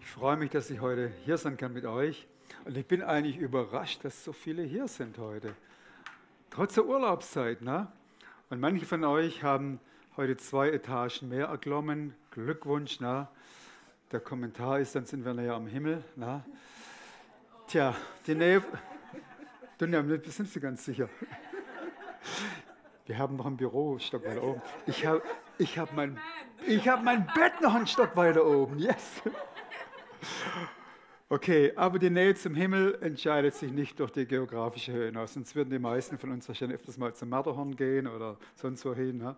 Ich freue mich, dass ich heute hier sein kann mit euch. Und ich bin eigentlich überrascht, dass so viele hier sind heute. Trotz der Urlaubszeit, ne? Und manche von euch haben heute 2 Etagen mehr erklommen. Glückwunsch, ne? Der Kommentar ist, dann sind wir näher am Himmel, ne? Tja, die Nähe... Du, ne, wir sind Sie ganz sicher. Wir haben noch ein Büro, ein Stock weiter oben. Ich hab mein Bett noch einen Stock weiter oben. Yes! Okay, aber die Nähe zum Himmel entscheidet sich nicht durch die geografische Höhe hinaus. Sonst würden die meisten von uns wahrscheinlich öfters mal zum Matterhorn gehen oder sonst wohin. Ne?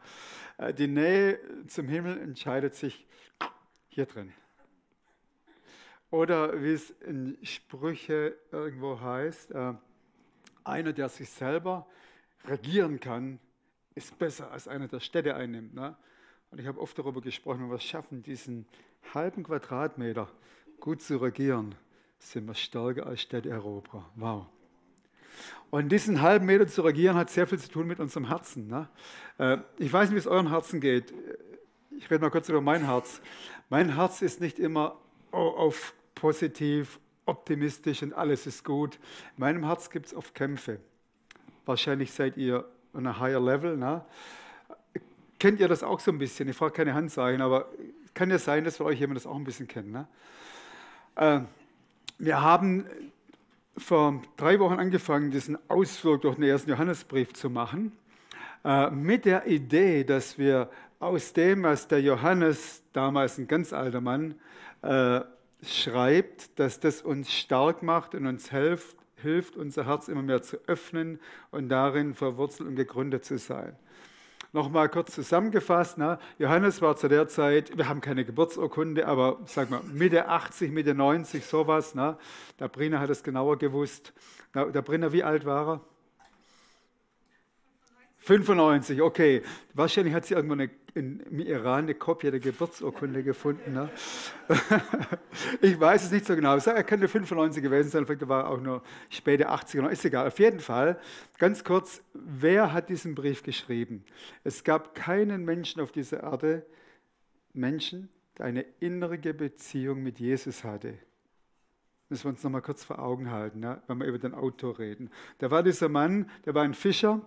Die Nähe zum Himmel entscheidet sich hier drin. Oder wie es in Sprüche irgendwo heißt, einer, der sich selber regieren kann, ist besser als einer, der Städte einnimmt. Ne? Und ich habe oft darüber gesprochen, wenn wir es schaffen, diesen halben Quadratmeter gut zu regieren, sind wir stärker als Städteeroberer. Wow. Und diesen halben Meter zu regieren hat sehr viel zu tun mit unserem Herzen. Ne? Ich weiß nicht, wie es euren Herzen geht. Ich rede mal kurz über mein Herz. Mein Herz ist nicht immer auf positiv, optimistisch und alles ist gut. In meinem Herz gibt es oft Kämpfe. Wahrscheinlich seid ihr on a higher level. Ne? Kennt ihr das auch so ein bisschen? Ich frage keine Handzeichen, aber kann ja sein, dass für euch jemand das auch ein bisschen kennt. Ne? Wir haben vor 3 Wochen angefangen, diesen Ausflug durch den ersten Johannesbrief zu machen, mit der Idee, dass wir aus dem, was der Johannes, damals ein ganz alter Mann, schreibt, dass das uns stark macht und uns hilft, unser Herz immer mehr zu öffnen und darin verwurzelt und gegründet zu sein. Nochmal kurz zusammengefasst, ne? Johannes war zu der Zeit, wir haben keine Geburtsurkunde, aber sag mal Mitte 80, Mitte 90, sowas. Ne? Der Brenner hat es genauer gewusst. Der Brenner, wie alt war er? 95, okay. Wahrscheinlich hat sie irgendwann im Iran eine Kopie der Geburtsurkunde gefunden. Ne? Ich weiß es nicht so genau. Ich sage, er könnte 95 gewesen sein, vielleicht war er auch nur späte 80er, ist egal. Auf jeden Fall, ganz kurz, wer hat diesen Brief geschrieben? Es gab keinen Menschen auf dieser Erde, der eine innere Beziehung mit Jesus hatte. Müssen wir uns nochmal kurz vor Augen halten, ne? Wenn wir über den Autor reden. Da war dieser Mann, der war ein Fischer.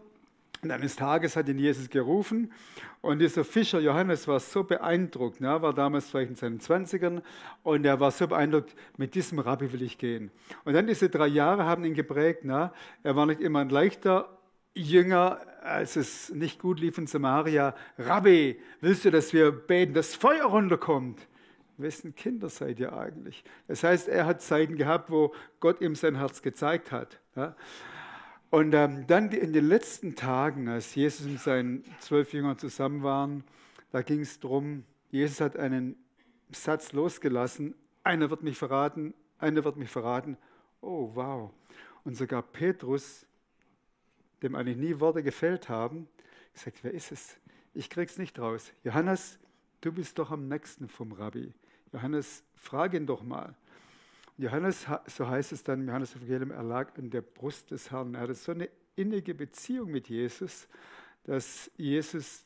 Und eines Tages hat ihn Jesus gerufen und dieser Fischer Johannes war so beeindruckt, ne, war damals vielleicht in seinen 20ern und er war so beeindruckt, mit diesem Rabbi will ich gehen. Und dann diese 3 Jahre haben ihn geprägt. Ne, er war nicht immer ein leichter Jünger, als es nicht gut lief in Samaria. Rabbi, willst du, dass wir beten, dass Feuer runterkommt? Wessen Kinder seid ihr eigentlich? Das heißt, er hat Zeiten gehabt, wo Gott ihm sein Herz gezeigt hat. Ne? Und dann in den letzten Tagen, als Jesus mit seinen 12 Jüngern zusammen waren, da ging es darum, Jesus hat einen Satz losgelassen, einer wird mich verraten, einer wird mich verraten. Oh, wow. Und sogar Petrus, dem eigentlich nie Worte gefällt haben, gesagt, wer ist es? Ich krieg's nicht raus. Johannes, du bist doch am nächsten vom Rabbi. Johannes, frag ihn doch mal. Johannes, so heißt es dann im Johannes-Evangelium, er lag an der Brust des Herrn. Er hatte so eine innige Beziehung mit Jesus, dass Jesus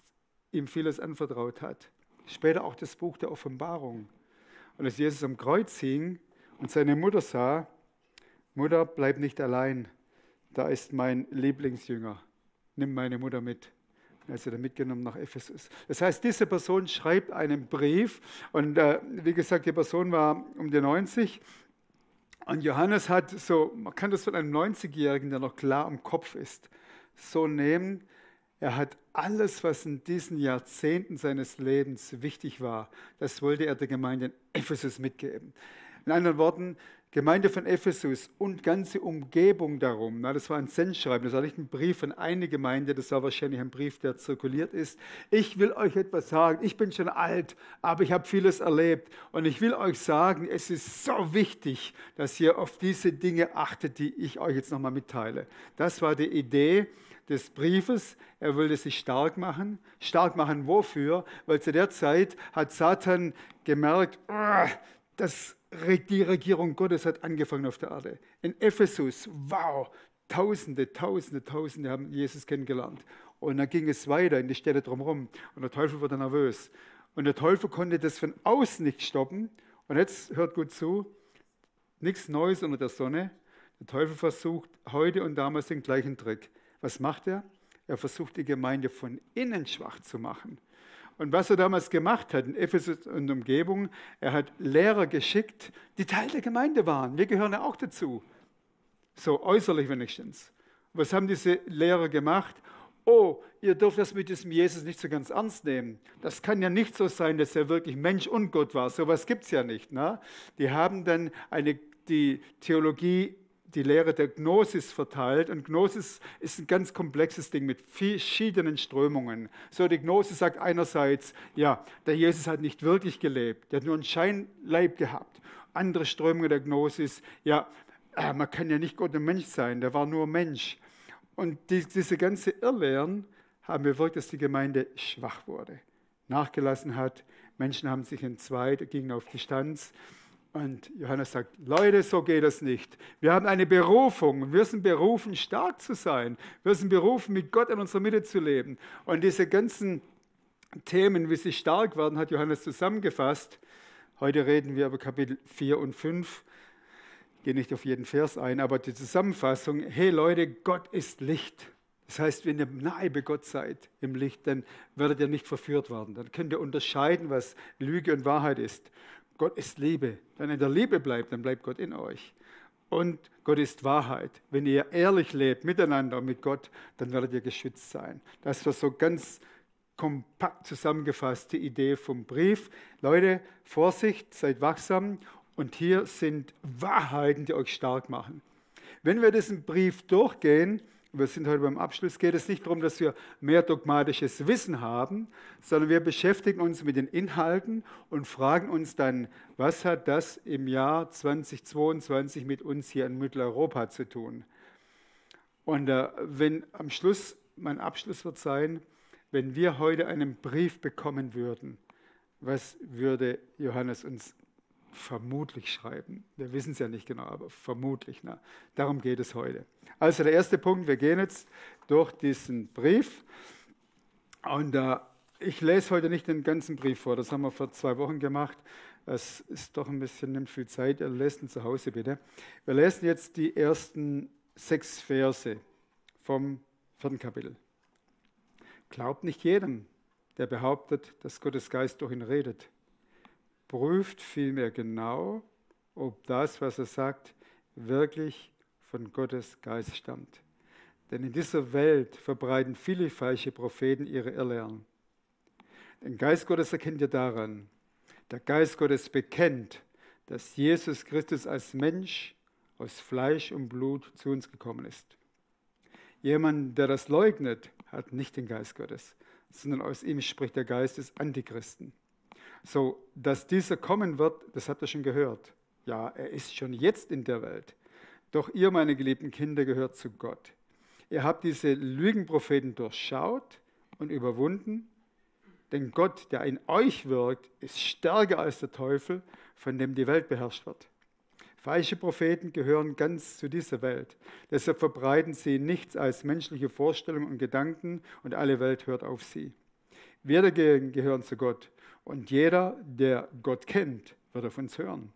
ihm vieles anvertraut hat. Später auch das Buch der Offenbarung. Und als Jesus am Kreuz hing und seine Mutter sah, Mutter, bleib nicht allein, da ist mein Lieblingsjünger, nimm meine Mutter mit. Er ist dann mitgenommen nach Ephesus. Das heißt, diese Person schreibt einen Brief und wie gesagt, die Person war um die 90. Und Johannes hat so, man kann das von einem 90-Jährigen, der noch klar im Kopf ist, so nehmen. Er hat alles, was in diesen Jahrzehnten seines Lebens wichtig war, das wollte er der Gemeinde in Ephesus mitgeben. In anderen Worten, Gemeinde von Ephesus und ganze Umgebung darum, na, das war ein Sendschreiben, das war nicht ein Brief von einer Gemeinde, das war wahrscheinlich ein Brief, der zirkuliert ist. Ich will euch etwas sagen, ich bin schon alt, aber ich habe vieles erlebt und ich will euch sagen, es ist so wichtig, dass ihr auf diese Dinge achtet, die ich euch jetzt nochmal mitteile. Das war die Idee des Briefes. Er wollte sich stark machen. Stark machen wofür? Weil zu der Zeit hat Satan gemerkt, die Regierung Gottes hat angefangen auf der Erde. In Ephesus, wow, Tausende haben Jesus kennengelernt. Und dann ging es weiter in die Städte drumherum. Und der Teufel wurde nervös. Und der Teufel konnte das von außen nicht stoppen. Und Und jetzt hört gut zu, nichts Neues unter der Sonne. Der Teufel versucht heute und damals den gleichen Trick. Was macht er? Er versucht die Gemeinde von innen schwach zu machen. Und was er damals gemacht hat in Ephesus und Umgebung, er hat Lehrer geschickt, die Teil der Gemeinde waren. Wir gehören ja auch dazu. So äußerlich wenigstens. Was haben diese Lehrer gemacht? Oh, ihr dürft das mit diesem Jesus nicht so ganz ernst nehmen. Das kann ja nicht so sein, dass er wirklich Mensch und Gott war. So etwas gibt es ja nicht. Ne? Die haben dann die Theologie, die Lehre der Gnosis verteilt. Und Gnosis ist ein ganz komplexes Ding mit verschiedenen Strömungen. So, die Gnosis sagt einerseits, ja, der Jesus hat nicht wirklich gelebt, der hat nur einen Scheinleib gehabt. Andere Strömungen der Gnosis, ja, man kann ja nicht Gott und Mensch sein, der war nur Mensch. Und diese ganze Irrlehren haben bewirkt, dass die Gemeinde schwach wurde, nachgelassen hat. Menschen haben sich entzweit, gingen auf Distanz. Und Johannes sagt, Leute, so geht das nicht. Wir haben eine Berufung. Wir sind berufen, stark zu sein. Wir sind berufen, mit Gott in unserer Mitte zu leben. Und diese ganzen Themen, wie sie stark werden, hat Johannes zusammengefasst. Heute reden wir über Kapitel 4 und 5. Ich gehe nicht auf jeden Vers ein, aber die Zusammenfassung, hey Leute, Gott ist Licht. Das heißt, wenn ihr nahe bei Gott seid im Licht, dann werdet ihr nicht verführt werden. Dann könnt ihr unterscheiden, was Lüge und Wahrheit ist. Gott ist Liebe. Wenn ihr in der Liebe bleibt, dann bleibt Gott in euch. Und Gott ist Wahrheit. Wenn ihr ehrlich lebt miteinander und mit Gott, dann werdet ihr geschützt sein. Das war so ganz kompakt zusammengefasst die Idee vom Brief. Leute, Vorsicht, seid wachsam. Und hier sind Wahrheiten, die euch stark machen. Wenn wir diesen Brief durchgehen, wir sind heute beim Abschluss, geht es nicht darum, dass wir mehr dogmatisches Wissen haben, sondern wir beschäftigen uns mit den Inhalten und fragen uns dann, was hat das im Jahr 2022 mit uns hier in Mitteleuropa zu tun? Und wenn am Schluss, mein Abschluss wird sein, wenn wir heute einen Brief bekommen würden, was würde Johannes uns vermutlich schreiben. Wir wissen es ja nicht genau, aber vermutlich. Na, darum geht es heute. Also der erste Punkt, wir gehen jetzt durch diesen Brief. Und ich lese heute nicht den ganzen Brief vor, das haben wir vor 2 Wochen gemacht. Das ist doch ein bisschen, nimmt viel Zeit. Ihr lest ihn zu Hause bitte. Wir lesen jetzt die ersten 6 Verse vom 4. Kapitel. Glaubt nicht jedem, der behauptet, dass Gottes Geist durch ihn redet. Prüft vielmehr genau, ob das, was er sagt, wirklich von Gottes Geist stammt. Denn in dieser Welt verbreiten viele falsche Propheten ihre Irrlehren. Den Geist Gottes erkennt ihr daran. Der Geist Gottes bekennt, dass Jesus Christus als Mensch aus Fleisch und Blut zu uns gekommen ist. Jemand, der das leugnet, hat nicht den Geist Gottes, sondern aus ihm spricht der Geist des Antichristen. So, dass dieser kommen wird, das habt ihr schon gehört. Ja, er ist schon jetzt in der Welt. Doch ihr, meine geliebten Kinder, gehört zu Gott. Ihr habt diese Lügenpropheten durchschaut und überwunden, denn Gott, der in euch wirkt, ist stärker als der Teufel, von dem die Welt beherrscht wird. Falsche Propheten gehören ganz zu dieser Welt. Deshalb verbreiten sie nichts als menschliche Vorstellungen und Gedanken und alle Welt hört auf sie. Wir dagegen gehören zu Gott. Und jeder, der Gott kennt, wird auf uns hören.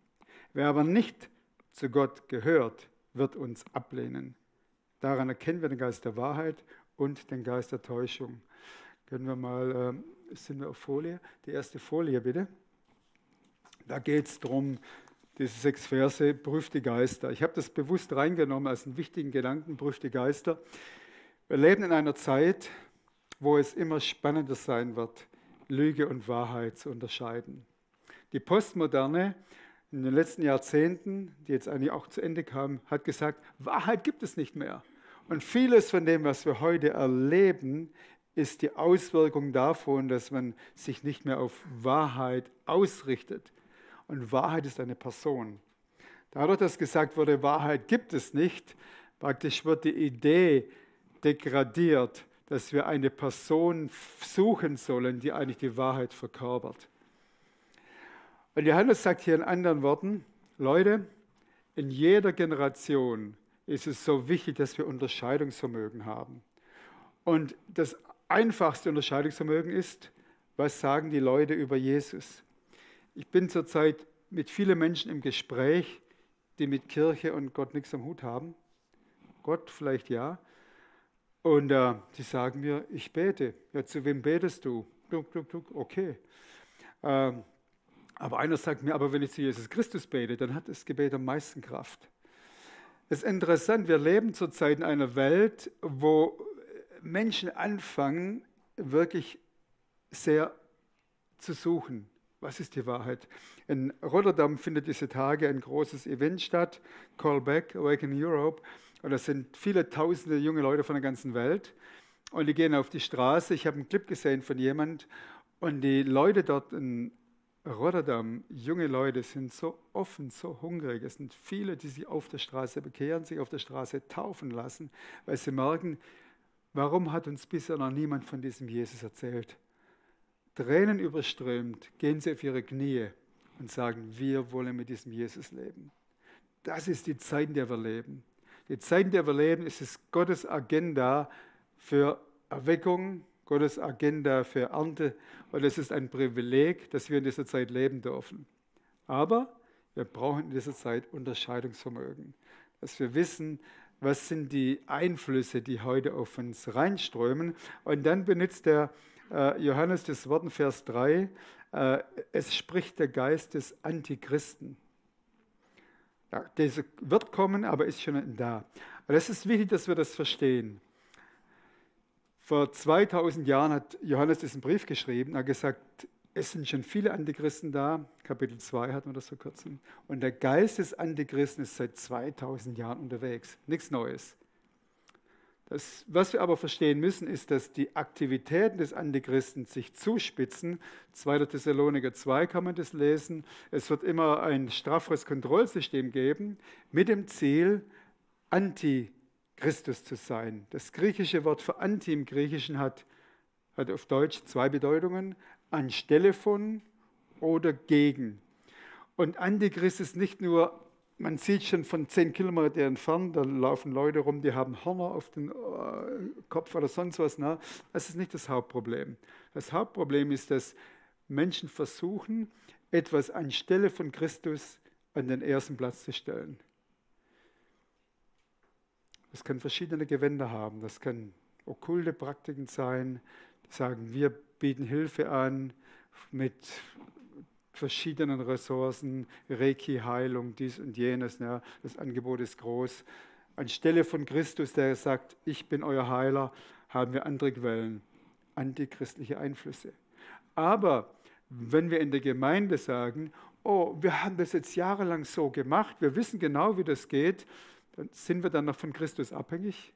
Wer aber nicht zu Gott gehört, wird uns ablehnen. Daran erkennen wir den Geist der Wahrheit und den Geist der Täuschung. Können wir mal, sind wir auf Folie? Die erste Folie bitte. Da geht es darum, diese 6 Verse, prüft die Geister. Ich habe das bewusst reingenommen als einen wichtigen Gedanken, prüft die Geister. Wir leben in einer Zeit, wo es immer spannender sein wird, Lüge und Wahrheit zu unterscheiden. Die Postmoderne in den letzten Jahrzehnten, die jetzt eigentlich auch zu Ende kamen, hat gesagt, Wahrheit gibt es nicht mehr. Und vieles von dem, was wir heute erleben, ist die Auswirkung davon, dass man sich nicht mehr auf Wahrheit ausrichtet. Und Wahrheit ist eine Person. Dadurch, dass gesagt wurde, Wahrheit gibt es nicht, praktisch wird die Idee degradiert, dass wir eine Person suchen sollen, die eigentlich die Wahrheit verkörpert. Und Johannes sagt hier in anderen Worten, Leute, in jeder Generation ist es so wichtig, dass wir Unterscheidungsvermögen haben. Und das einfachste Unterscheidungsvermögen ist, was sagen die Leute über Jesus? Ich bin zurzeit mit vielen Menschen im Gespräch, die mit Kirche und Gott nichts am Hut haben. Gott vielleicht ja. Und die sagen mir, ich bete. Ja, zu wem betest du? Okay. Aber einer sagt mir, aber wenn ich zu Jesus Christus bete, dann hat das Gebet am meisten Kraft. Es ist interessant, wir leben zurzeit in einer Welt, wo Menschen anfangen, wirklich sehr zu suchen. Was ist die Wahrheit? In Rotterdam findet diese Tage ein großes Event statt, Call Back, Awaken Europe. Und das sind viele tausende junge Leute von der ganzen Welt. Und die gehen auf die Straße. Ich habe einen Clip gesehen von jemand. Und die Leute dort in Rotterdam, junge Leute, sind so offen, so hungrig. Es sind viele, die sich auf der Straße bekehren, sich auf der Straße taufen lassen, weil sie merken, warum hat uns bisher noch niemand von diesem Jesus erzählt? Tränen überströmt, gehen sie auf ihre Knie und sagen, wir wollen mit diesem Jesus leben. Das ist die Zeit, in der wir leben. Die Zeit, in der wir leben, ist es Gottes Agenda für Erweckung, Gottes Agenda für Ernte. Und es ist ein Privileg, dass wir in dieser Zeit leben dürfen. Aber wir brauchen in dieser Zeit Unterscheidungsvermögen. Dass wir wissen, was sind die Einflüsse, die heute auf uns reinströmen. Und dann benutzt der Johannes das Wort in Vers 3, es spricht der Geist des Antichristen. Ja, der wird kommen, aber ist schon da. Und es ist wichtig, dass wir das verstehen. Vor 2000 Jahren hat Johannes diesen Brief geschrieben, er hat gesagt, es sind schon viele Antichristen da, Kapitel 2 hatten wir das vor kurzem, und der Geist des Antichristen ist seit 2000 Jahren unterwegs, nichts Neues. Was wir aber verstehen müssen, ist, dass die Aktivitäten des Antichristen sich zuspitzen. 2. Thessaloniker 2 kann man das lesen. Es wird immer ein strafferes Kontrollsystem geben, mit dem Ziel, Antichristus zu sein. Das griechische Wort für Anti im Griechischen hat auf Deutsch zwei Bedeutungen, anstelle von oder gegen. Und Antichrist ist nicht nur, man sieht schon von 10 Kilometern entfernt, da laufen Leute rum, die haben Hörner auf den Kopf oder sonst was. Na, das ist nicht das Hauptproblem. Das Hauptproblem ist, dass Menschen versuchen, etwas anstelle von Christus an den ersten Platz zu stellen. Das kann verschiedene Gewänder haben. Das kann okkulte Praktiken sein, die sagen, wir bieten Hilfe an mit verschiedenen Ressourcen, Reiki, Heilung, dies und jenes. Ja, das Angebot ist groß. Anstelle von Christus, der sagt, ich bin euer Heiler, haben wir andere Quellen, antichristliche Einflüsse. Aber wenn wir in der Gemeinde sagen, oh, wir haben das jetzt jahrelang so gemacht, wir wissen genau, wie das geht, dann sind wir dann noch von Christus abhängig?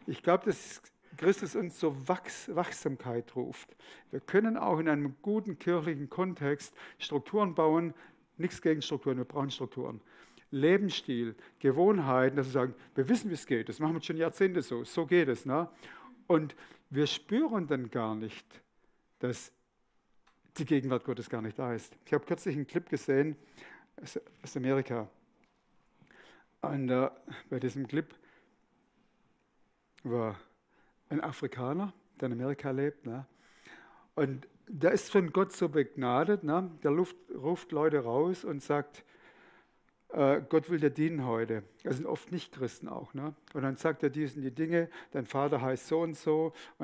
Ich glaube, dass Christus uns zur Wachsamkeit ruft. Wir können auch in einem guten kirchlichen Kontext Strukturen bauen, nichts gegen Strukturen, wir brauchen Strukturen. Lebensstil, Gewohnheiten, dass wir sagen, wir wissen, wie es geht, das machen wir schon Jahrzehnte so geht es. Ne? Und wir spüren dann gar nicht, dass die Gegenwart Gottes gar nicht da ist. Ich habe kürzlich einen Clip gesehen aus Amerika. Und bei diesem Clip war ein Afrikaner, der in Amerika lebt. Ne? Und der ist von Gott so begnadet, ne? Der ruft Leute raus und sagt, Gott will dir dienen heute. Das sind oft Nicht-Christen auch. Ne? Und dann sagt er dies und die Dinge, dein Vater heißt so und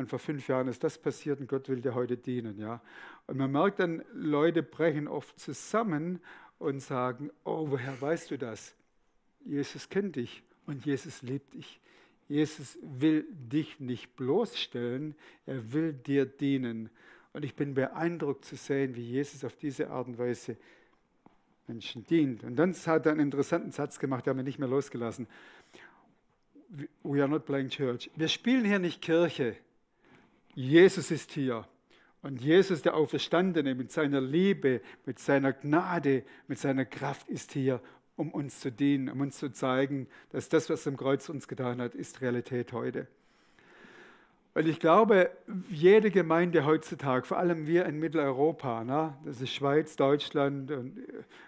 vor 5 Jahren ist das passiert und Gott will dir heute dienen. Ja? Und man merkt dann, Leute brechen oft zusammen und sagen, oh, woher weißt du das? Jesus kennt dich und Jesus liebt dich. Jesus will dich nicht bloßstellen, er will dir dienen. Und ich bin beeindruckt zu sehen, wie Jesus auf diese Art und Weise Menschen dient. Und dann hat er einen interessanten Satz gemacht, der hat mich nicht mehr losgelassen. We are not playing church. Wir spielen hier nicht Kirche. Jesus ist hier. Und Jesus, der Auferstandene, mit seiner Liebe, mit seiner Gnade, mit seiner Kraft ist hier, um uns zu dienen, um uns zu zeigen, dass das, was am Kreuz uns getan hat, ist Realität heute. Und ich glaube, jede Gemeinde heutzutage, vor allem wir in Mitteleuropa, ne, das ist Schweiz, Deutschland, und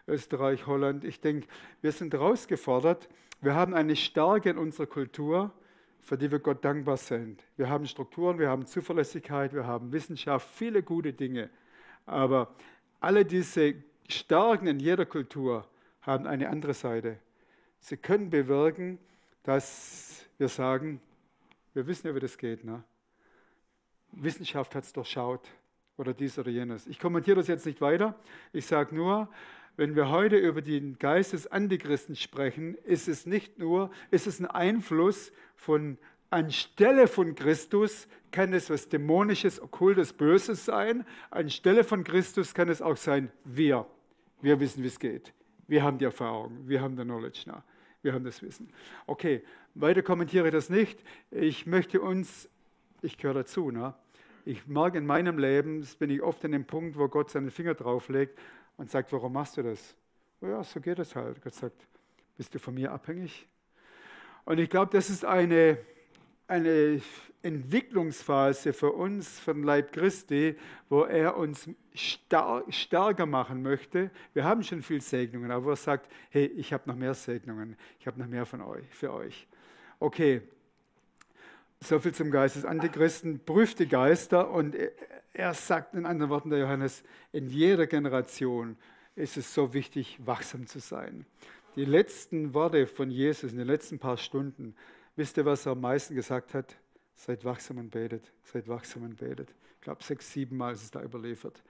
Österreich, Holland, ich denke, wir sind herausgefordert. Wir haben eine Stärke in unserer Kultur, für die wir Gott dankbar sind. Wir haben Strukturen, wir haben Zuverlässigkeit, wir haben Wissenschaft, viele gute Dinge. Aber alle diese Die Starken in jeder Kultur haben eine andere Seite. Sie können bewirken, dass wir sagen, wir wissen ja, wie das geht. Ne? Wissenschaft hat es durchschaut oder dies oder jenes. Ich kommentiere das jetzt nicht weiter. Ich sage nur, wenn wir heute über den Geist des Antichristen sprechen, ist es nicht nur, ist es ein Einfluss von anstelle von Christus, kann es was Dämonisches, Okkultes, Böses sein. Anstelle von Christus kann es auch sein, wir. Wir wissen, wie es geht. Wir haben die Erfahrung, wir haben die Knowledge. Na, wir haben das Wissen. Okay, weiter kommentiere ich das nicht. Ich möchte uns, ich gehöre dazu, na? Ich merke in meinem Leben, das bin ich oft an dem Punkt, wo Gott seinen Finger drauflegt und sagt, warum machst du das? Oh ja, so geht es halt. Gott sagt, bist du von mir abhängig? Und ich glaube, das ist eine Entwicklungsphase für uns, für den Leib Christi, wo er uns stärker machen möchte. Wir haben schon viel Segnungen, aber er sagt, hey, ich habe noch mehr Segnungen, ich habe noch mehr von euch, für euch. Okay, soviel zum Geist des Antichristen, prüft die Geister und er sagt in anderen Worten, der Johannes, in jeder Generation ist es so wichtig, wachsam zu sein. Die letzten Worte von Jesus in den letzten paar Stunden, wisst ihr, was er am meisten gesagt hat? Seid wachsam und betet, seid wachsam und betet. Ich glaube, 6, 7 Mal ist es da überliefert.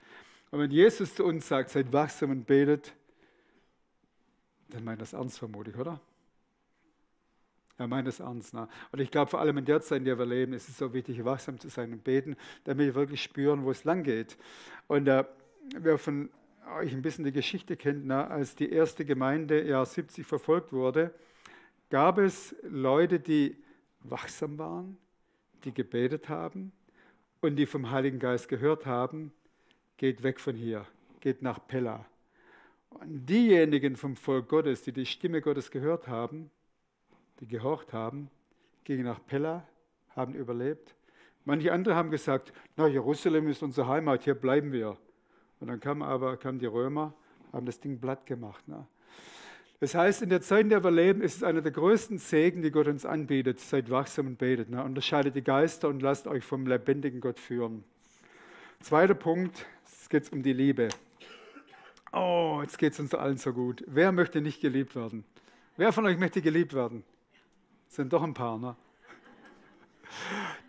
Und wenn Jesus zu uns sagt, seid wachsam und betet, dann meint das ernst vermutlich, oder? Er meint es ernst. Ne? Und ich glaube, vor allem in der Zeit, in der wir leben, ist es so wichtig, wachsam zu sein und beten, damit wir wirklich spüren, wo es lang geht. Und wer von euch ein bisschen die Geschichte kennt, ne, als die erste Gemeinde Jahr 70 verfolgt wurde, gab es Leute, die wachsam waren, die gebetet haben und die vom Heiligen Geist gehört haben, geht weg von hier, geht nach Pella. Und diejenigen vom Volk Gottes, die die Stimme Gottes gehört haben, die gehorcht haben, gingen nach Pella, haben überlebt. Manche andere haben gesagt, na, Jerusalem ist unsere Heimat, hier bleiben wir. Und dann kamen die Römer, haben das Ding platt gemacht. Ne? Das heißt, in der Zeit, in der wir leben, ist es einer der größten Segen, die Gott uns anbietet. Seid wachsam und betet. Ne? Unterscheidet die Geister und lasst euch vom lebendigen Gott führen. Zweiter Punkt, jetzt geht es um die Liebe. Oh, jetzt geht es uns allen so gut. Wer möchte nicht geliebt werden? Wer von euch möchte geliebt werden? Sind doch ein paar, ne?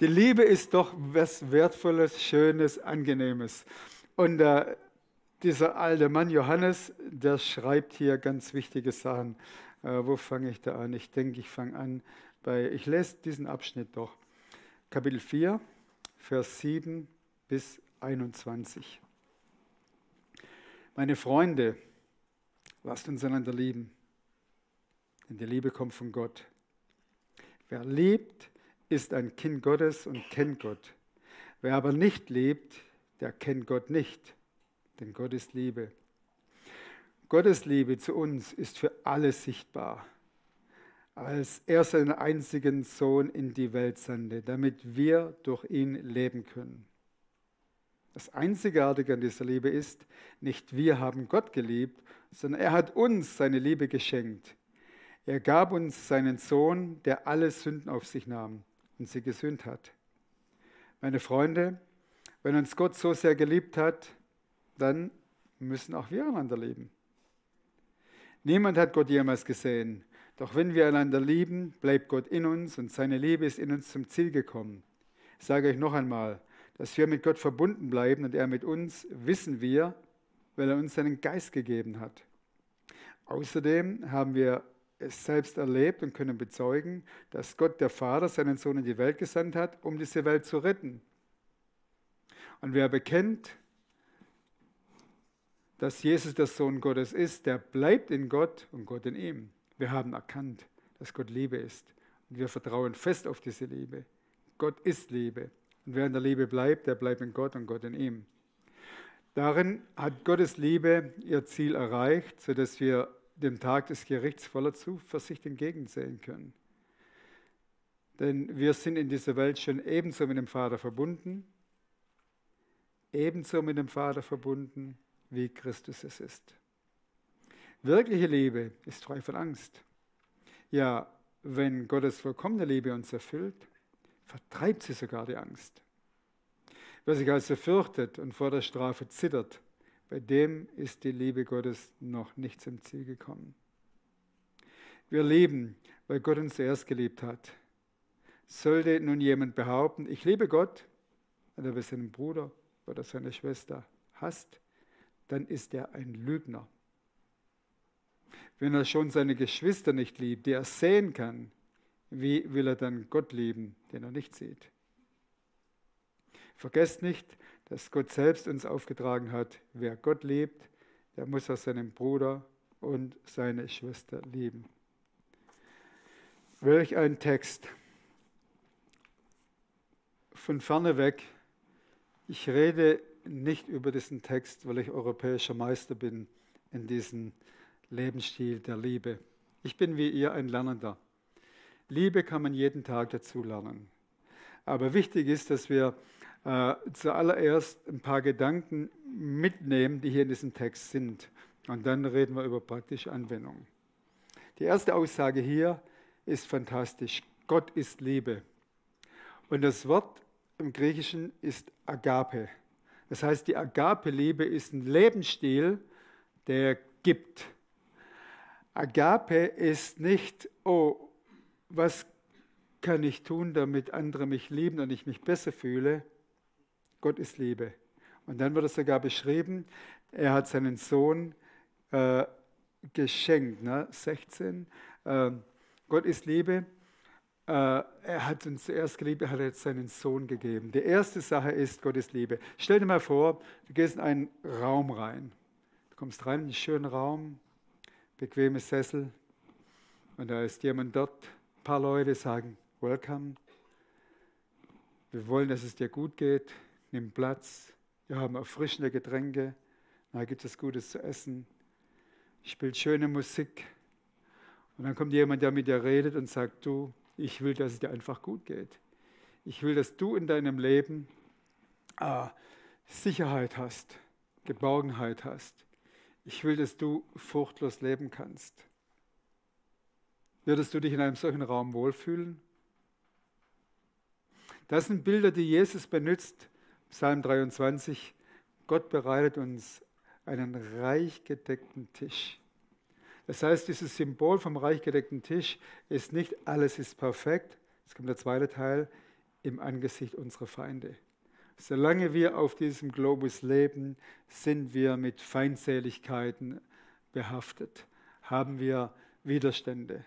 Die Liebe ist doch was Wertvolles, Schönes, Angenehmes. Und dieser alte Mann Johannes, der schreibt hier ganz wichtige Sachen. Wo fange ich da an? Ich denke, ich fange an ich lese diesen Abschnitt doch. Kapitel 4, Vers 7 bis 21. Meine Freunde, lasst uns einander lieben, denn die Liebe kommt von Gott. Wer liebt, ist ein Kind Gottes und kennt Gott. Wer aber nicht liebt, der kennt Gott nicht, denn Gott ist Liebe. Gottes Liebe zu uns ist für alle sichtbar, als er seinen einzigen Sohn in die Welt sandte, damit wir durch ihn leben können. Das Einzigartige an dieser Liebe ist, nicht wir haben Gott geliebt, sondern er hat uns seine Liebe geschenkt. Er gab uns seinen Sohn, der alle Sünden auf sich nahm und sie gesühnt hat. Meine Freunde, wenn uns Gott so sehr geliebt hat, dann müssen auch wir einander lieben. Niemand hat Gott jemals gesehen, doch wenn wir einander lieben, bleibt Gott in uns und seine Liebe ist in uns zum Ziel gekommen. Ich sage euch noch einmal, dass wir mit Gott verbunden bleiben und er mit uns, wissen wir, weil er uns seinen Geist gegeben hat. Außerdem haben wir es selbst erlebt und können bezeugen, dass Gott, der Vater, seinen Sohn in die Welt gesandt hat, um diese Welt zu retten. Und wer bekennt, dass Jesus der Sohn Gottes ist, der bleibt in Gott und Gott in ihm. Wir haben erkannt, dass Gott Liebe ist. Und wir vertrauen fest auf diese Liebe. Gott ist Liebe. Und wer in der Liebe bleibt, der bleibt in Gott und Gott in ihm. Darin hat Gottes Liebe ihr Ziel erreicht, sodass wir dem Tag des Gerichts voller Zuversicht entgegensehen können. Denn wir sind in dieser Welt schon ebenso mit dem Vater verbunden, wie Christus es ist. Wirkliche Liebe ist frei von Angst. Ja, wenn Gottes vollkommene Liebe uns erfüllt, vertreibt sie sogar die Angst. Wer sich also fürchtet und vor der Strafe zittert, bei dem ist die Liebe Gottes noch nicht zum Ziel gekommen. Wir lieben, weil Gott uns zuerst geliebt hat. Sollte nun jemand behaupten, ich liebe Gott, wenn er seinen Bruder oder seine Schwester hasst, dann ist er ein Lügner. Wenn er schon seine Geschwister nicht liebt, die er sehen kann, wie will er dann Gott lieben, den er nicht sieht? Vergesst nicht, dass Gott selbst uns aufgetragen hat, wer Gott liebt, der muss auch seinen Bruder und seine Schwester lieben. Welch ein Text. Von ferne weg, ich rede nicht über diesen Text, weil ich europäischer Meister bin in diesem Lebensstil der Liebe. Ich bin wie ihr ein Lernender. Liebe kann man jeden Tag dazu lernen. Aber wichtig ist, dass wir zuallererst ein paar Gedanken mitnehmen, die hier in diesem Text sind. Und dann reden wir über praktische Anwendungen. Die erste Aussage hier ist fantastisch. Gott ist Liebe. Und das Wort im Griechischen ist Agape. Das heißt, die Agape-Liebe ist ein Lebensstil, der gibt. Agape ist nicht, oh, was kann ich tun, damit andere mich lieben und ich mich besser fühle? Gott ist Liebe. Und dann wird es sogar beschrieben, er hat seinen Sohn geschenkt, 16. Gott ist Liebe. Er hat uns zuerst geliebt, er hat jetzt seinen Sohn gegeben. Die erste Sache ist, Gott ist Liebe. Stell dir mal vor, du gehst in einen Raum rein. Du kommst rein in einen schönen Raum, bequeme Sessel und da ist jemand dort. Ein paar Leute sagen, welcome. Wir wollen, dass es dir gut geht. Nimm Platz. Wir haben erfrischende Getränke. Da gibt es Gutes zu essen. Spielt schöne Musik. Und dann kommt jemand, der mit dir redet und sagt, du, ich will, dass es dir einfach gut geht. Ich will, dass du in deinem Leben Sicherheit hast, Geborgenheit hast. Ich will, dass du furchtlos leben kannst. Würdest du dich in einem solchen Raum wohlfühlen? Das sind Bilder, die Jesus benutzt. Psalm 23. Gott bereitet uns einen reich gedeckten Tisch. Das heißt, dieses Symbol vom reich gedeckten Tisch ist nicht, alles ist perfekt. Jetzt kommt der zweite Teil, im Angesicht unserer Feinde. Solange wir auf diesem Globus leben, sind wir mit Feindseligkeiten behaftet, haben wir Widerstände.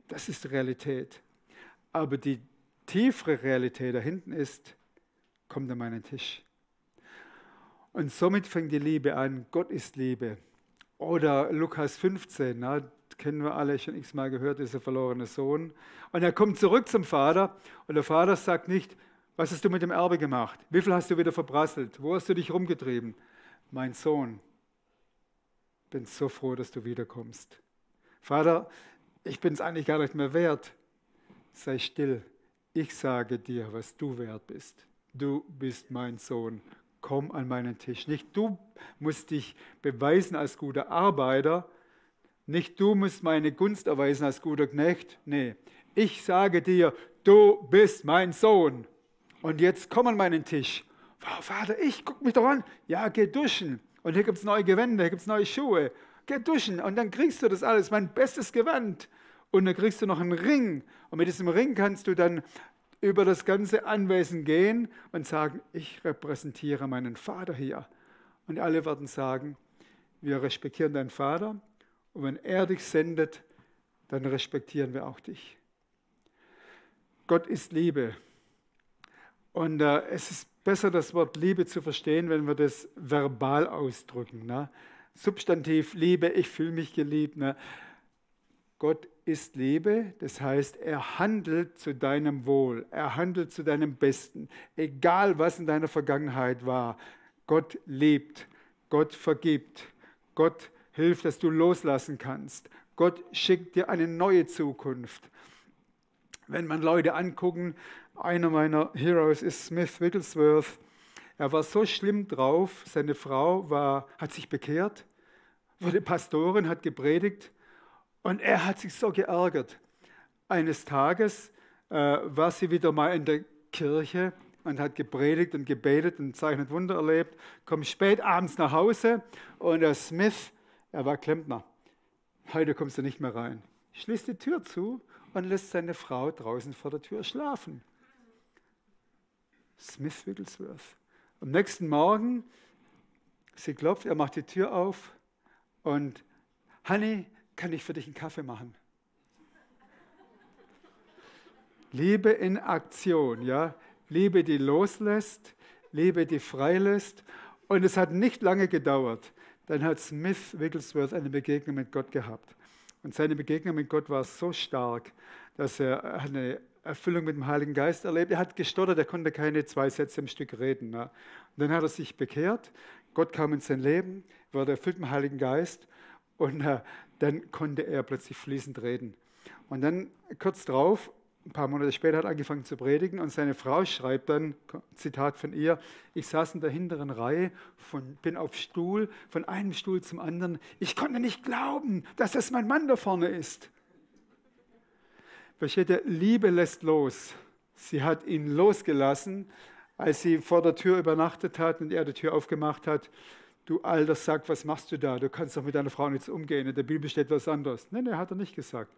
Das ist Realität. Aber die tiefere Realität da hinten ist, kommt an meinen Tisch. Und somit fängt die Liebe an. Gott ist Liebe. Oder Lukas 15, kennen wir alle, schon x-mal gehört, dieser verlorene Sohn. Und er kommt zurück zum Vater und der Vater sagt nicht, was hast du mit dem Erbe gemacht? Wie viel hast du wieder verprasselt? Wo hast du dich rumgetrieben? Mein Sohn, bin so froh, dass du wiederkommst. Vater, ich bin es eigentlich gar nicht mehr wert. Sei still, ich sage dir, was du wert bist. Du bist mein Sohn. Komm an meinen Tisch. Nicht du musst dich beweisen als guter Arbeiter, nicht du musst meine Gunst erweisen als guter Knecht. Nee, ich sage dir, du bist mein Sohn. Und jetzt komm an meinen Tisch. Wow, Vater, guck mich doch an. Ja, geh duschen. Und hier gibt es neue Gewänder, hier gibt es neue Schuhe. Geh duschen und dann kriegst du das alles, mein bestes Gewand. Und dann kriegst du noch einen Ring. Und mit diesem Ring kannst du dann über das ganze Anwesen gehen und sagen, ich repräsentiere meinen Vater hier. Und alle werden sagen, wir respektieren deinen Vater und wenn er dich sendet, dann respektieren wir auch dich. Gott ist Liebe. Und es ist besser, das Wort Liebe zu verstehen, wenn wir das verbal ausdrücken. Ne? Substantiv Liebe, ich fühle mich geliebt. Ne? Gott ist Liebe, das heißt, er handelt zu deinem Wohl, er handelt zu deinem Besten, egal was in deiner Vergangenheit war. Gott liebt, Gott vergibt, Gott hilft, dass du loslassen kannst. Gott schickt dir eine neue Zukunft. Wenn man Leute angucken, einer meiner Heroes ist Smith Wigglesworth. Er war so schlimm drauf, seine Frau hat sich bekehrt, wurde Pastorin, hat gepredigt. Und er hat sich so geärgert. Eines Tages war sie wieder mal in der Kirche und hat gepredigt und gebetet und Zeichen und Wunder erlebt, kommt spät abends nach Hause und der Smith, er war Klempner, heute kommst du nicht mehr rein, schließt die Tür zu und lässt seine Frau draußen vor der Tür schlafen. Smith Wigglesworth. Am nächsten Morgen, sie klopft, er macht die Tür auf und Honey, kann ich für dich einen Kaffee machen? Liebe in Aktion, ja. Liebe, die loslässt, Liebe, die freilässt. Und es hat nicht lange gedauert. Dann hat Smith Wigglesworth eine Begegnung mit Gott gehabt. Und seine Begegnung mit Gott war so stark, dass er eine Erfüllung mit dem Heiligen Geist erlebt. Er hat gestottert, er konnte keine 2 Sätze im Stück reden. Ne? Und dann hat er sich bekehrt, Gott kam in sein Leben, wurde erfüllt mit dem Heiligen Geist und dann konnte er plötzlich fließend reden. Und dann kurz drauf, ein paar Monate später, hat er angefangen zu predigen und seine Frau schreibt dann, Zitat von ihr, ich saß in der hinteren Reihe, bin auf Stuhl, von einem Stuhl zum anderen. Ich konnte nicht glauben, dass das mein Mann da vorne ist. Versteht ihr, Liebe lässt los. Sie hat ihn losgelassen, als sie vor der Tür übernachtet hat und er die Tür aufgemacht hat. Du alter Sack, was machst du da? Du kannst doch mit deiner Frau nicht umgehen. In der Bibel steht was anderes. Nein, hat er nicht gesagt.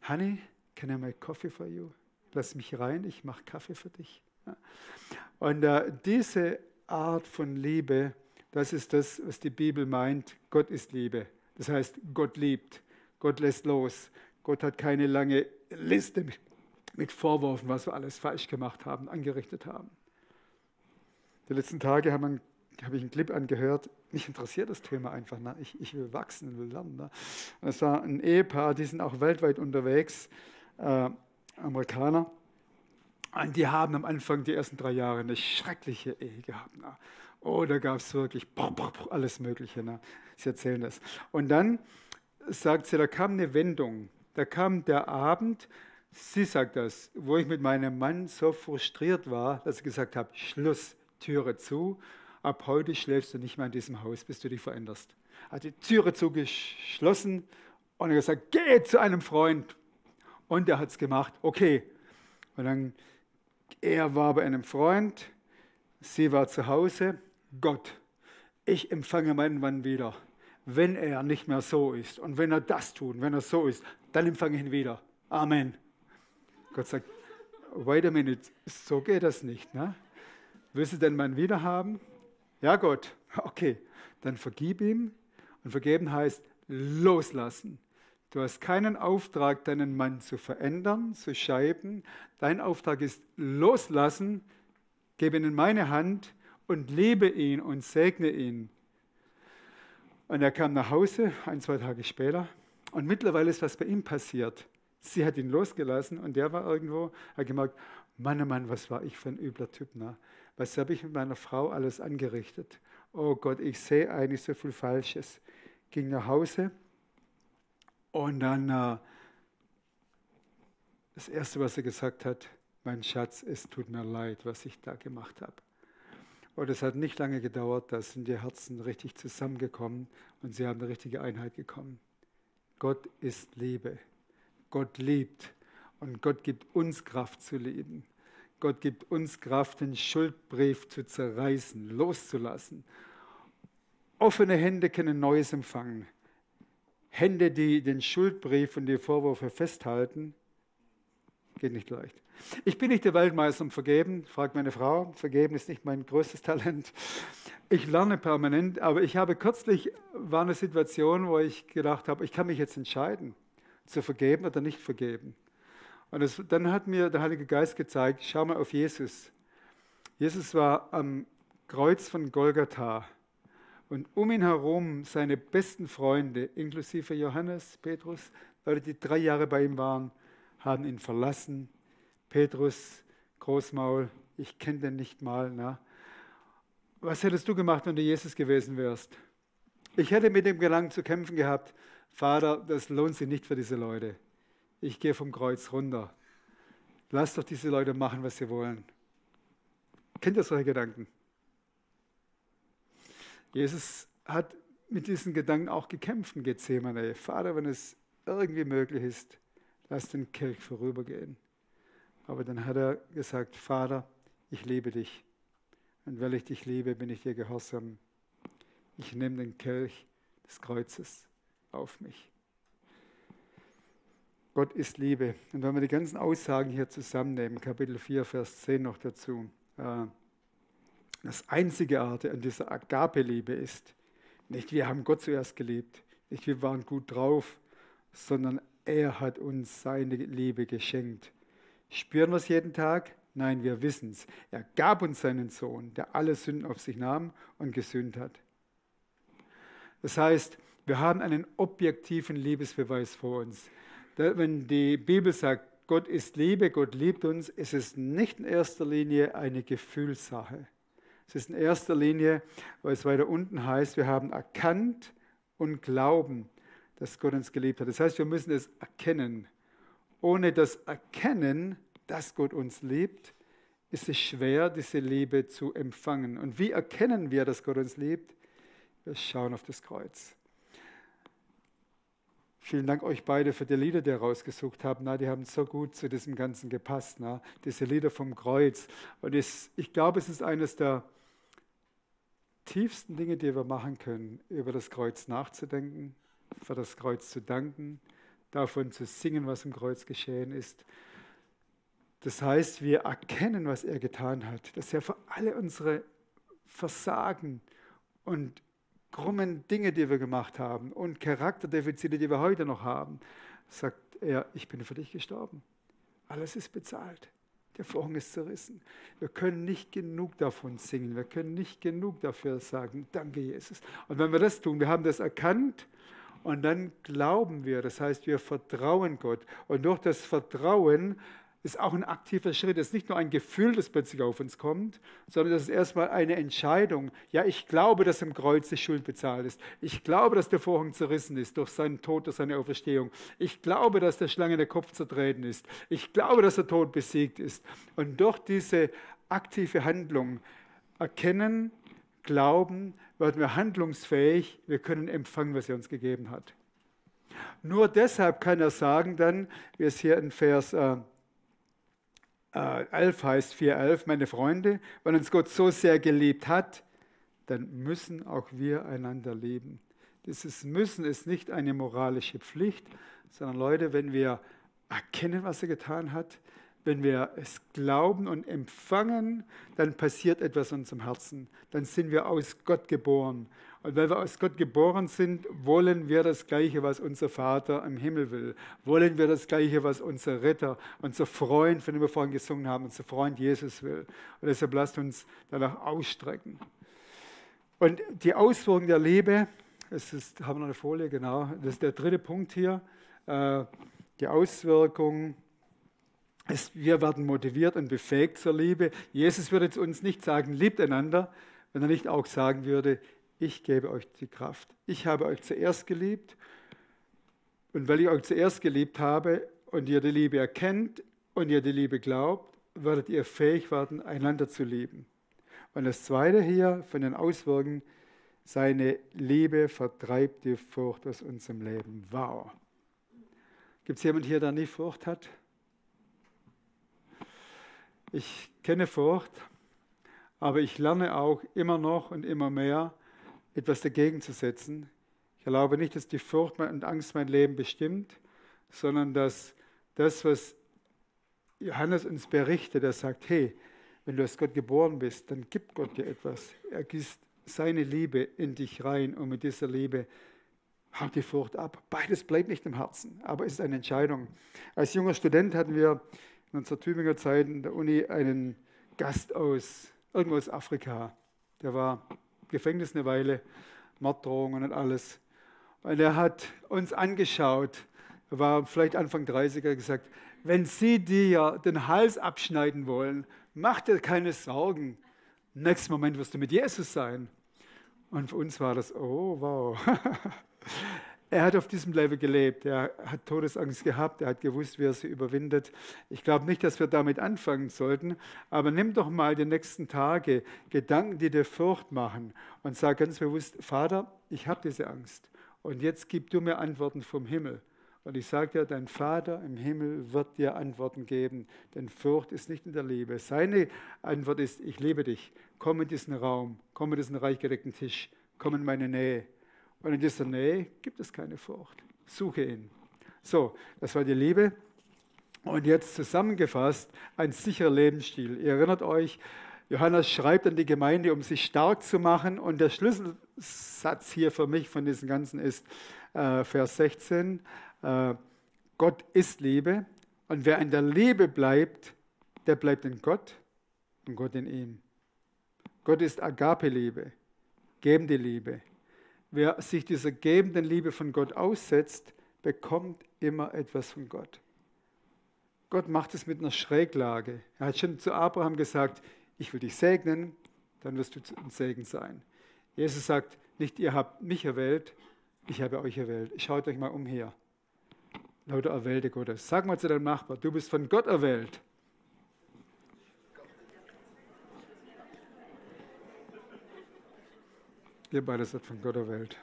Honey, can I make coffee for you? Lass mich rein, ich mache Kaffee für dich. Ja. Und diese Art von Liebe, das ist das, was die Bibel meint. Gott ist Liebe. Das heißt, Gott liebt. Gott lässt los. Gott hat keine lange Liste mit Vorwürfen, was wir alles falsch gemacht haben, angerichtet haben. Die letzten Tage habe ich einen Clip angehört. Mich interessiert das Thema einfach. Ne? Ich will wachsen, will lernen. Ne? Es war ein Ehepaar, die sind auch weltweit unterwegs, Amerikaner. Und die haben am Anfang die ersten 3 Jahre eine schreckliche Ehe gehabt. Ne? Oh, da gab es wirklich alles Mögliche. Ne? Sie erzählen das. Und dann sagt sie, da kam eine Wendung. Da kam der Abend, sie sagt das, wo ich mit meinem Mann so frustriert war, dass ich gesagt habe, Schluss, Türe zu, ab heute schläfst du nicht mehr in diesem Haus, bis du dich veränderst. Hat die Türe zugeschlossen und er hat gesagt, geh zu einem Freund. Und er hat es gemacht, okay. Und dann, er war bei einem Freund, sie war zu Hause, Gott, ich empfange meinen Mann wieder. Wenn er nicht mehr so ist und wenn er das tut, wenn er so ist, dann empfange ich ihn wieder. Amen. Gott sagt, wait a minute, so geht das nicht. Ne? Willst du den Mann wieder haben? Ja Gott, okay, dann vergib ihm. Und vergeben heißt loslassen. Du hast keinen Auftrag, deinen Mann zu verändern, zu scheiben. Dein Auftrag ist loslassen, gebe ihn in meine Hand und liebe ihn und segne ihn. Und er kam nach Hause, 1, 2 Tage später, und mittlerweile ist was bei ihm passiert. Sie hat ihn losgelassen und der war irgendwo, hat gemerkt, Mann, oh Mann, was war ich für ein übler Typ. Ne? Was habe ich mit meiner Frau alles angerichtet? Oh Gott, ich sehe eigentlich so viel Falsches. Ging nach Hause und dann das Erste, was er gesagt hat, mein Schatz, es tut mir leid, was ich da gemacht habe. Und es hat nicht lange gedauert, da sind die Herzen richtig zusammengekommen und sie haben eine richtige Einheit bekommen. Gott ist Liebe. Gott liebt und Gott gibt uns Kraft zu lieben. Gott gibt uns Kraft, den Schuldbrief zu zerreißen, loszulassen. Offene Hände können Neues empfangen. Hände, die den Schuldbrief und die Vorwürfe festhalten, geht nicht leicht. Ich bin nicht der Weltmeister im Vergeben, fragt meine Frau. Vergeben ist nicht mein größtes Talent. Ich lerne permanent, aber war eine Situation, wo ich gedacht habe, ich kann mich jetzt entscheiden, zu vergeben oder nicht vergeben. Und dann hat mir der Heilige Geist gezeigt, schau mal auf Jesus. Jesus war am Kreuz von Golgatha und um ihn herum seine besten Freunde, inklusive Johannes, Petrus, Leute, die 3 Jahre bei ihm waren, haben ihn verlassen. Petrus, Großmaul, ich kenne den nicht mal. Na? Was hättest du gemacht, wenn du Jesus gewesen wärst? Ich hätte mit dem Gedanken zu kämpfen gehabt, Vater, das lohnt sich nicht für diese Leute. Ich gehe vom Kreuz runter. Lass doch diese Leute machen, was sie wollen. Kennt ihr solche Gedanken? Jesus hat mit diesen Gedanken auch gekämpft in Gethsemane. Vater, wenn es irgendwie möglich ist, lass den Kelch vorübergehen. Aber dann hat er gesagt, Vater, ich liebe dich. Und weil ich dich liebe, bin ich dir gehorsam. Ich nehme den Kelch des Kreuzes auf mich. Gott ist Liebe. Und wenn wir die ganzen Aussagen hier zusammennehmen, Kapitel 4, Vers 10 noch dazu, das Einzigartige an dieser Agape-Liebe ist, nicht wir haben Gott zuerst geliebt, nicht wir waren gut drauf, sondern er hat uns seine Liebe geschenkt. Spüren wir es jeden Tag? Nein, wir wissen es. Er gab uns seinen Sohn, der alle Sünden auf sich nahm und gesühnt hat. Das heißt, wir haben einen objektiven Liebesbeweis vor uns. Wenn die Bibel sagt, Gott ist Liebe, Gott liebt uns, ist es nicht in erster Linie eine Gefühlssache. Es ist in erster Linie, weil es weiter unten heißt, wir haben erkannt und glauben, dass Gott uns geliebt hat. Das heißt, wir müssen es erkennen. Ohne das Erkennen, dass Gott uns liebt, ist es schwer, diese Liebe zu empfangen. Und wie erkennen wir, dass Gott uns liebt? Wir schauen auf das Kreuz. Vielen Dank euch beide für die Lieder, die ihr rausgesucht habt. Die haben so gut zu diesem Ganzen gepasst. Diese Lieder vom Kreuz. Und ich glaube, es ist eines der tiefsten Dinge, die wir machen können, über das Kreuz nachzudenken, für das Kreuz zu danken, davon zu singen, was im Kreuz geschehen ist. Das heißt, wir erkennen, was er getan hat, dass er für alle unsere Versagen und krummen Dinge, die wir gemacht haben und Charakterdefizite, die wir heute noch haben, sagt er, ich bin für dich gestorben. Alles ist bezahlt. Der Vorhang ist zerrissen. Wir können nicht genug davon singen. Wir können nicht genug dafür sagen, danke Jesus. Und wenn wir das tun, wir haben das erkannt und dann glauben wir. Das heißt, wir vertrauen Gott. Und durch das Vertrauen ist auch ein aktiver Schritt. Es ist nicht nur ein Gefühl, das plötzlich auf uns kommt, sondern das ist erstmal eine Entscheidung. Ja, ich glaube, dass am Kreuz die Schuld bezahlt ist. Ich glaube, dass der Vorhang zerrissen ist durch seinen Tod, durch seine Auferstehung. Ich glaube, dass der Schlange der Kopf zertreten ist. Ich glaube, dass der Tod besiegt ist. Und durch diese aktive Handlung erkennen, glauben, werden wir handlungsfähig. Wir können empfangen, was er uns gegeben hat. Nur deshalb kann er sagen dann, wie es hier in Vers 11 heißt, 4,11, meine Freunde, wenn uns Gott so sehr geliebt hat, dann müssen auch wir einander lieben. Dieses Müssen ist nicht eine moralische Pflicht, sondern Leute, wenn wir erkennen, was er getan hat, wenn wir es glauben und empfangen, dann passiert etwas in unserem Herzen. Dann sind wir aus Gott geboren. Und weil wir aus Gott geboren sind, wollen wir das Gleiche, was unser Vater im Himmel will. Wollen wir das Gleiche, was unser Retter, unser Freund, von dem wir vorhin gesungen haben, unser Freund Jesus will. Und deshalb lasst uns danach ausstrecken. Und die Auswirkung der Liebe, haben wir noch eine Folie, genau, das ist der dritte Punkt hier, die Auswirkung. Wir werden motiviert und befähigt zur Liebe. Jesus würde zu uns nicht sagen, liebt einander, wenn er nicht auch sagen würde, ich gebe euch die Kraft. Ich habe euch zuerst geliebt und weil ich euch zuerst geliebt habe und ihr die Liebe erkennt und ihr die Liebe glaubt, werdet ihr fähig werden, einander zu lieben. Und das Zweite hier von den Auswirkungen, seine Liebe vertreibt die Furcht aus unserem Leben. Wow. Gibt es jemanden hier, der nie Furcht hat? Ich kenne Furcht, aber ich lerne auch immer noch und immer mehr, etwas dagegen zu setzen. Ich glaube nicht, dass die Furcht und Angst mein Leben bestimmt, sondern dass das, was Johannes uns berichtet, er sagt, hey, wenn du aus Gott geboren bist, dann gibt Gott dir etwas. Er gießt seine Liebe in dich rein und mit dieser Liebe haut die Furcht ab. Beides bleibt nicht im Herzen, aber es ist eine Entscheidung. Als junger Student hatten wir in unserer Tübinger Zeit in der Uni einen Gast irgendwo aus Afrika. Der war im Gefängnis eine Weile, Morddrohungen und alles. Und er hat uns angeschaut, er war vielleicht Anfang 30er, gesagt, wenn Sie dir den Hals abschneiden wollen, mach dir keine Sorgen. Im nächsten Moment wirst du mit Jesus sein. Und für uns war das, oh wow. Er hat auf diesem Level gelebt, er hat Todesangst gehabt, er hat gewusst, wie er sie überwindet. Ich glaube nicht, dass wir damit anfangen sollten, aber nimm doch mal die nächsten Tage Gedanken, die dir Furcht machen und sag ganz bewusst, Vater, ich habe diese Angst und jetzt gib du mir Antworten vom Himmel. Und ich sage dir, dein Vater im Himmel wird dir Antworten geben, denn Furcht ist nicht in der Liebe. Seine Antwort ist, ich liebe dich, komm in diesen Raum, komm in diesen reich gedeckten Tisch, komm in meine Nähe. Und in dieser Nähe gibt es keine Furcht. Suche ihn. So, das war die Liebe. Und jetzt zusammengefasst, ein sicherer Lebensstil. Ihr erinnert euch, Johannes schreibt an die Gemeinde, um sich stark zu machen. Und der Schlüsselsatz hier für mich von diesem Ganzen ist Vers 16. Gott ist Liebe. Und wer in der Liebe bleibt, der bleibt in Gott und Gott in ihm. Gott ist Agape-Liebe, gebende Liebe. Wer sich dieser gebenden Liebe von Gott aussetzt, bekommt immer etwas von Gott. Gott macht es mit einer Schräglage. Er hat schon zu Abraham gesagt, ich will dich segnen, dann wirst du ein Segen sein. Jesus sagt, nicht ihr habt mich erwählt, ich habe euch erwählt. Schaut euch mal umher. Lauter Erwählte Gottes. Sag mal zu deinem Nachbar, du bist von Gott erwählt. Ihr beide seid von Gott erwählt.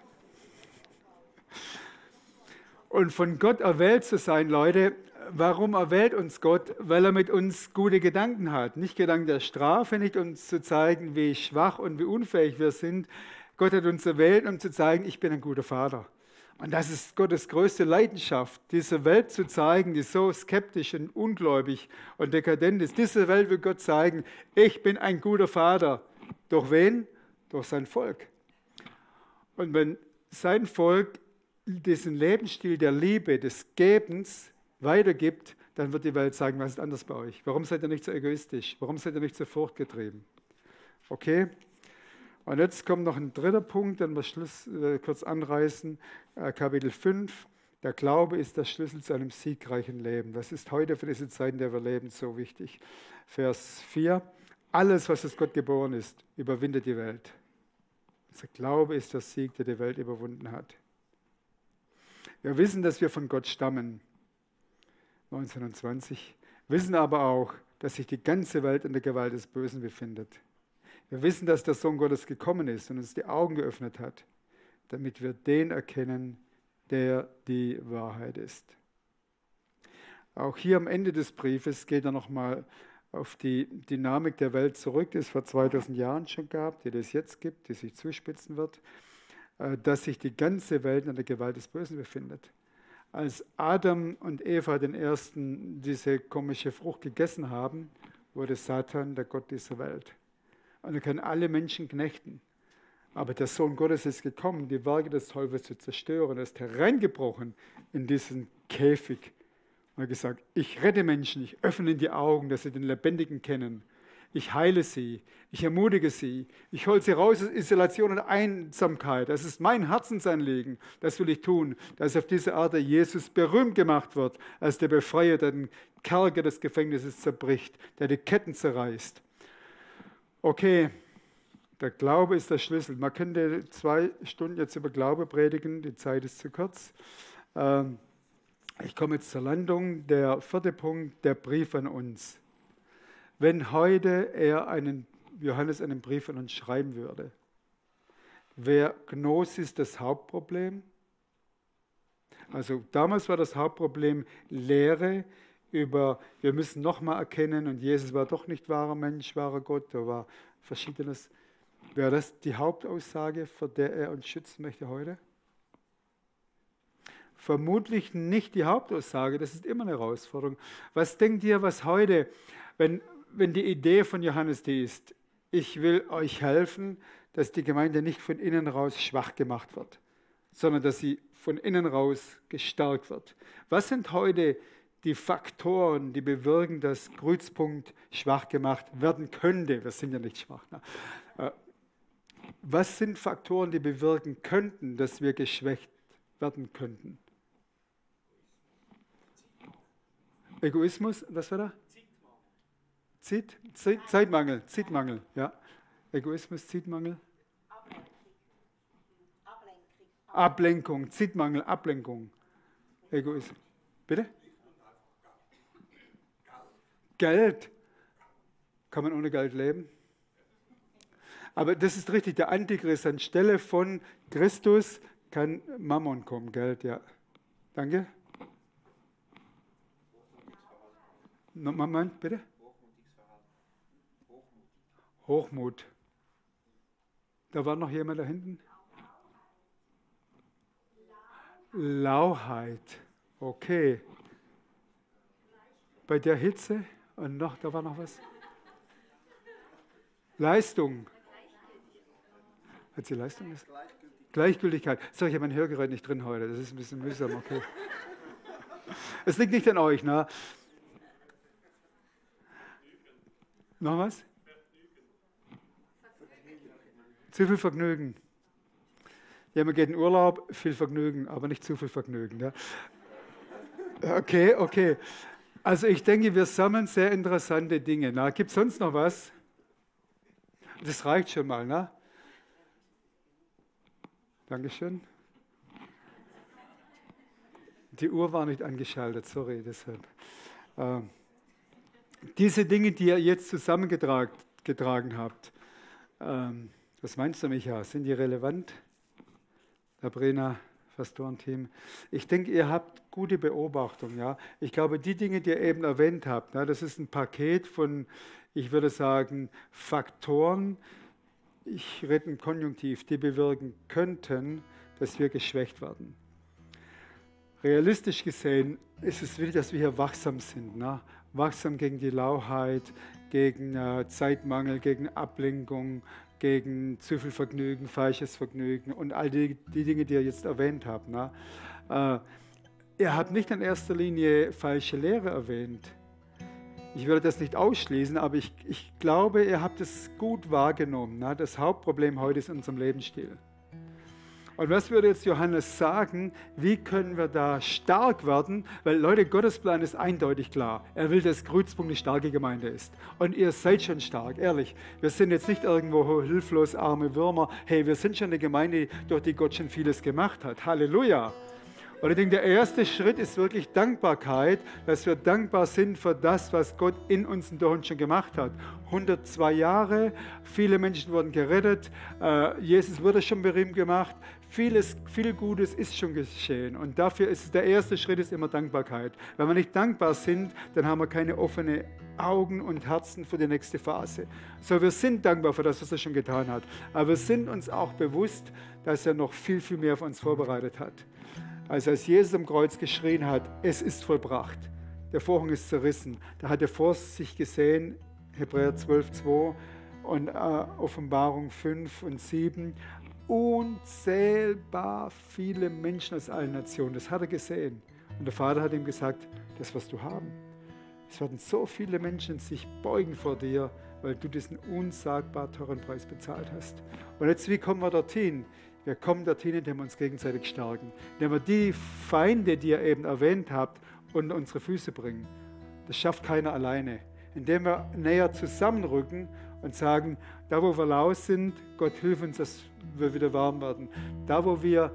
Und von Gott erwählt zu sein, Leute, warum erwählt uns Gott? Weil er mit uns gute Gedanken hat. Nicht Gedanken der Strafe, nicht uns zu zeigen, wie schwach und wie unfähig wir sind. Gott hat uns erwählt, um zu zeigen, ich bin ein guter Vater. Und das ist Gottes größte Leidenschaft, diese Welt zu zeigen, die so skeptisch und ungläubig und dekadent ist. Diese Welt will Gott zeigen, ich bin ein guter Vater. Durch wen? Durch sein Volk. Und wenn sein Volk diesen Lebensstil der Liebe, des Gebens weitergibt, dann wird die Welt sagen, was ist anders bei euch? Warum seid ihr nicht so egoistisch? Warum seid ihr nicht so furchtgetrieben? Okay? Und jetzt kommt noch ein dritter Punkt, den wir kurz anreißen. Kapitel 5. Der Glaube ist der Schlüssel zu einem siegreichen Leben. Das ist heute für diese Zeit, in der wir leben, so wichtig. Vers 4. Alles, was aus Gott geboren ist, überwindet die Welt. Unser Glaube ist der Sieg, der die Welt überwunden hat. Wir wissen, dass wir von Gott stammen, 1920, wissen aber auch, dass sich die ganze Welt in der Gewalt des Bösen befindet. Wir wissen, dass der Sohn Gottes gekommen ist und uns die Augen geöffnet hat, damit wir den erkennen, der die Wahrheit ist. Auch hier am Ende des Briefes geht er nochmal auf die Dynamik der Welt zurück, die es vor 2000 Jahren schon gab, die es jetzt gibt, die sich zuspitzen wird, dass sich die ganze Welt in der Gewalt des Bösen befindet. Als Adam und Eva den ersten diese komische Frucht gegessen haben, wurde Satan der Gott dieser Welt. Und er kann alle Menschen knechten. Aber der Sohn Gottes ist gekommen, die Werke des Teufels zu zerstören. Er ist hereingebrochen in diesen Käfig und hat gesagt, ich rette Menschen, ich öffne ihnen die Augen, dass sie den Lebendigen kennen. Ich heile sie, ich ermutige sie, ich hole sie raus aus Isolation und Einsamkeit. Das ist mein Herzensanliegen, das will ich tun, dass auf diese Art Jesus berühmt gemacht wird, als der Befreier, der den Kerker des Gefängnisses zerbricht, der die Ketten zerreißt. Okay, der Glaube ist der Schlüssel. Man könnte 2 Stunden jetzt über Glaube predigen, die Zeit ist zu kurz. Ich komme jetzt zur Landung. Der 4. Punkt, der Brief an uns. Wenn heute Johannes einen Brief an uns schreiben würde, wäre Gnosis das Hauptproblem? Also damals war das Hauptproblem Lehre über, wir müssen nochmal erkennen, und Jesus war doch nicht wahrer Mensch, wahrer Gott, da war Verschiedenes. Wäre das die Hauptaussage, vor der er uns schützen möchte heute? Vermutlich nicht die Hauptaussage, das ist immer eine Herausforderung. Was denkt ihr, was heute, wenn die Idee von Johannes die ist, ich will euch helfen, dass die Gemeinde nicht von innen raus schwach gemacht wird, sondern dass sie von innen raus gestärkt wird. Was sind heute die Faktoren, die bewirken, dass Kreuzpunkt schwach gemacht werden könnte? Wir sind ja nicht schwach. Ne? Was sind Faktoren, die bewirken könnten, dass wir geschwächt werden könnten? Egoismus, was war da? Zeitmangel, ja. Egoismus, Zeitmangel. Ablenkung, Zeitmangel, Ablenkung. Egoismus. Bitte? Geld. Kann man ohne Geld leben? Aber das ist richtig, der Antichrist, anstelle von Christus kann Mammon kommen, Geld, ja. Danke. Moment, bitte? Hochmut. Da war noch jemand da hinten? Lauheit. Okay. Bei der Hitze und noch, da war noch was? Leistung. Hat sie Leistung? Gleichgültigkeit. Sorry, ich habe mein Hörgerät nicht drin heute. Das ist ein bisschen mühsam, okay. Es liegt nicht an euch, ne? Noch was? Zu viel Vergnügen. Ja, man geht in Urlaub, viel Vergnügen, aber nicht zu viel Vergnügen. Ja? Okay. Also ich denke, wir sammeln sehr interessante Dinge. Gibt es sonst noch was? Das reicht schon mal, ne? Dankeschön. Die Uhr war nicht angeschaltet, sorry, deshalb. Diese Dinge, die ihr jetzt zusammengetragen habt, was meinst du, Micha? Sind die relevant? Sabrina, Pastorenteam. Ich denke, ihr habt gute Beobachtung. Ja? Ich glaube, die Dinge, die ihr eben erwähnt habt, das ist ein Paket von, ich würde sagen, Faktoren, ich rede im Konjunktiv, die bewirken könnten, dass wir geschwächt werden. Realistisch gesehen ist es wichtig, dass wir hier wachsam sind. Wachsam gegen die Lauheit, gegen Zeitmangel, gegen Ablenkung, gegen zu viel Vergnügen, falsches Vergnügen und all die Dinge, die ihr jetzt erwähnt habt. Ihr habt nicht in erster Linie falsche Lehre erwähnt. Ich würde das nicht ausschließen, aber ich glaube, ihr habt es gut wahrgenommen. Das Hauptproblem heute ist in unserem Lebensstil. Und was würde jetzt Johannes sagen, wie können wir da stark werden? Weil Leute, Gottes Plan ist eindeutig klar. Er will, dass Kreuzpunkt eine starke Gemeinde ist. Und ihr seid schon stark, ehrlich. Wir sind jetzt nicht irgendwo hilflos arme Würmer. Hey, wir sind schon eine Gemeinde, durch die Gott schon vieles gemacht hat. Halleluja. Und ich denke, der erste Schritt ist wirklich Dankbarkeit, dass wir dankbar sind für das, was Gott in uns und durch uns schon gemacht hat. 102 Jahre, viele Menschen wurden gerettet, Jesus wurde schon berühmt gemacht, viel Gutes ist schon geschehen. Und dafür ist der erste Schritt ist immer Dankbarkeit. Wenn wir nicht dankbar sind, dann haben wir keine offenen Augen und Herzen für die nächste Phase. So, wir sind dankbar für das, was er schon getan hat. Aber wir sind uns auch bewusst, dass er noch viel, viel mehr für uns vorbereitet hat. Also als Jesus am Kreuz geschrien hat, es ist vollbracht, der Vorhang ist zerrissen, da hat er vor sich gesehen, Hebräer 12,2 und Offenbarung 5 und 7, unzählbar viele Menschen aus allen Nationen, das hat er gesehen. Und der Vater hat ihm gesagt, das wirst du haben. Es werden so viele Menschen sich beugen vor dir, weil du diesen unsagbar teuren Preis bezahlt hast. Und jetzt, wie kommen wir dorthin? Wir kommen dorthin, indem wir uns gegenseitig stärken. Indem wir die Feinde, die ihr eben erwähnt habt, unter unsere Füße bringen. Das schafft keiner alleine. Indem wir näher zusammenrücken und sagen, da wo wir lau sind, Gott hilf uns, dass wir wieder warm werden. Da wo wir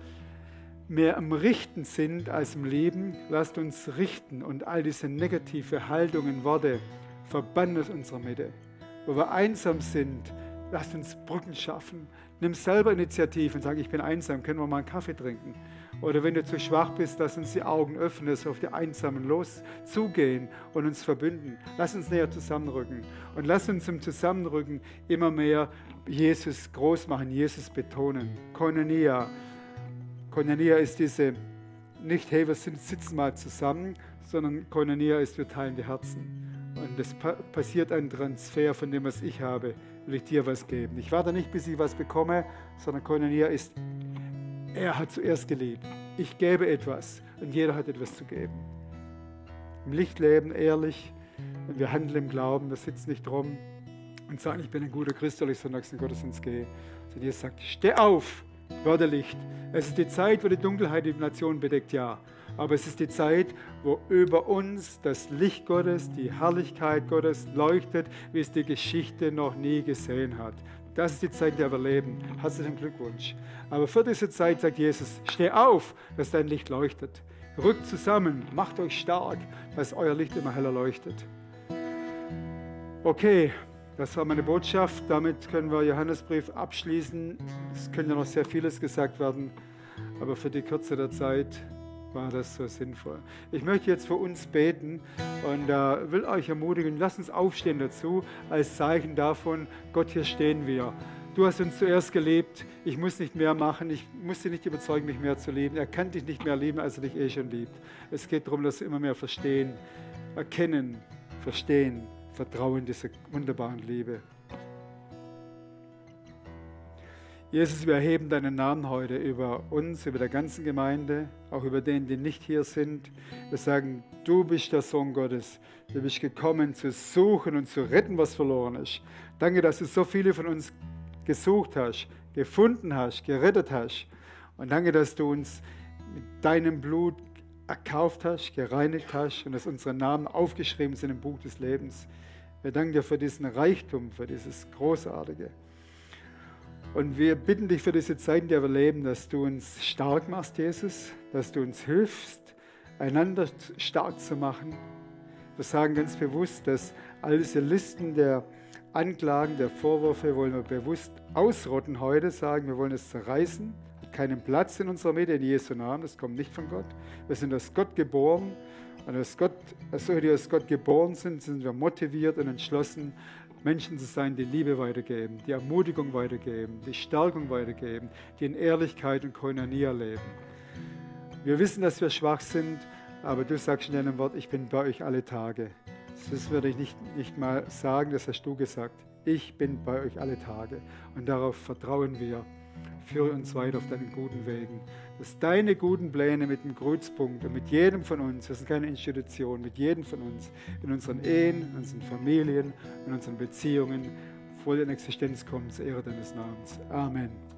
mehr am Richten sind als im Leben, lasst uns richten und all diese negative Haltungen, Worte verbannen aus unserer Mitte. Wo wir einsam sind, lasst uns Brücken schaffen. Nimm selber Initiative und sag, ich bin einsam, können wir mal einen Kaffee trinken? Oder wenn du zu schwach bist, lass uns die Augen öffnen, dass wir auf die Einsamen zugehen und uns verbünden. Lass uns näher zusammenrücken. Und lass uns im Zusammenrücken immer mehr Jesus groß machen, Jesus betonen. Koinonia. Koinonia ist diese, nicht, hey, wir sitzen mal zusammen, sondern Koinonia ist, wir teilen die Herzen. Und es passiert ein Transfer von dem, was ich habe, will ich dir was geben. Ich warte nicht, bis ich was bekomme, sondern Koinonia ist, er hat zuerst geliebt. Ich gebe etwas und jeder hat etwas zu geben. Im Licht leben, ehrlich, und wir handeln im Glauben, wir sitzen nicht rum und sagen, ich bin ein guter Christ, weil ich sonntags in den Gottesdienst gehe. Sondern Jesus sagt, steh auf, werde Licht. Es ist die Zeit, wo die Dunkelheit die Nation bedeckt, ja. Aber es ist die Zeit, wo über uns das Licht Gottes, die Herrlichkeit Gottes leuchtet, wie es die Geschichte noch nie gesehen hat. Das ist die Zeit, in der wir leben. Herzlichen Glückwunsch. Aber für diese Zeit sagt Jesus, steh auf, dass dein Licht leuchtet. Rückt zusammen, macht euch stark, dass euer Licht immer heller leuchtet. Okay, das war meine Botschaft. Damit können wir Johannesbrief abschließen. Es könnte noch sehr vieles gesagt werden, aber für die Kürze der Zeit war das so sinnvoll. Ich möchte jetzt für uns beten und will euch ermutigen, lasst uns aufstehen dazu, als Zeichen davon, Gott, hier stehen wir. Du hast uns zuerst geliebt, ich muss nicht mehr machen, ich muss dich nicht überzeugen, mich mehr zu lieben. Er kann dich nicht mehr lieben, als er dich eh schon liebt. Es geht darum, dass wir immer mehr verstehen, erkennen, verstehen, vertrauen dieser wunderbaren Liebe. Jesus, wir erheben deinen Namen heute über uns, über der ganzen Gemeinde, auch über denen, die nicht hier sind. Wir sagen, du bist der Sohn Gottes. Du bist gekommen, zu suchen und zu retten, was verloren ist. Danke, dass du so viele von uns gesucht hast, gefunden hast, gerettet hast. Und danke, dass du uns mit deinem Blut erkauft hast, gereinigt hast und dass unsere Namen aufgeschrieben sind im Buch des Lebens. Wir danken dir für diesen Reichtum, für dieses Großartige. Und wir bitten dich für diese Zeit, in der wir leben, dass du uns stark machst, Jesus, dass du uns hilfst, einander stark zu machen. Wir sagen ganz bewusst, dass all diese Listen der Anklagen, der Vorwürfe wollen wir bewusst ausrotten heute, sagen, wir wollen es zerreißen, hat keinen Platz in unserer Mitte, in Jesu Namen, das kommt nicht von Gott. Wir sind aus Gott geboren und als solche, die aus Gott geboren sind, sind wir motiviert und entschlossen, Menschen zu sein, die Liebe weitergeben, die Ermutigung weitergeben, die Stärkung weitergeben, die in Ehrlichkeit und Koinonia leben. Wir wissen, dass wir schwach sind, aber du sagst in deinem Wort, ich bin bei euch alle Tage. Das würde ich nicht mal sagen, das hast du gesagt. Ich bin bei euch alle Tage und darauf vertrauen wir. Führe uns weiter auf deinen guten Wegen. Dass deine guten Pläne mit dem Kreuzpunkt und mit jedem von uns, wir sind keine Institution, mit jedem von uns, in unseren Ehen, in unseren Familien, in unseren Beziehungen voll in Existenz kommen zur Ehre deines Namens. Amen.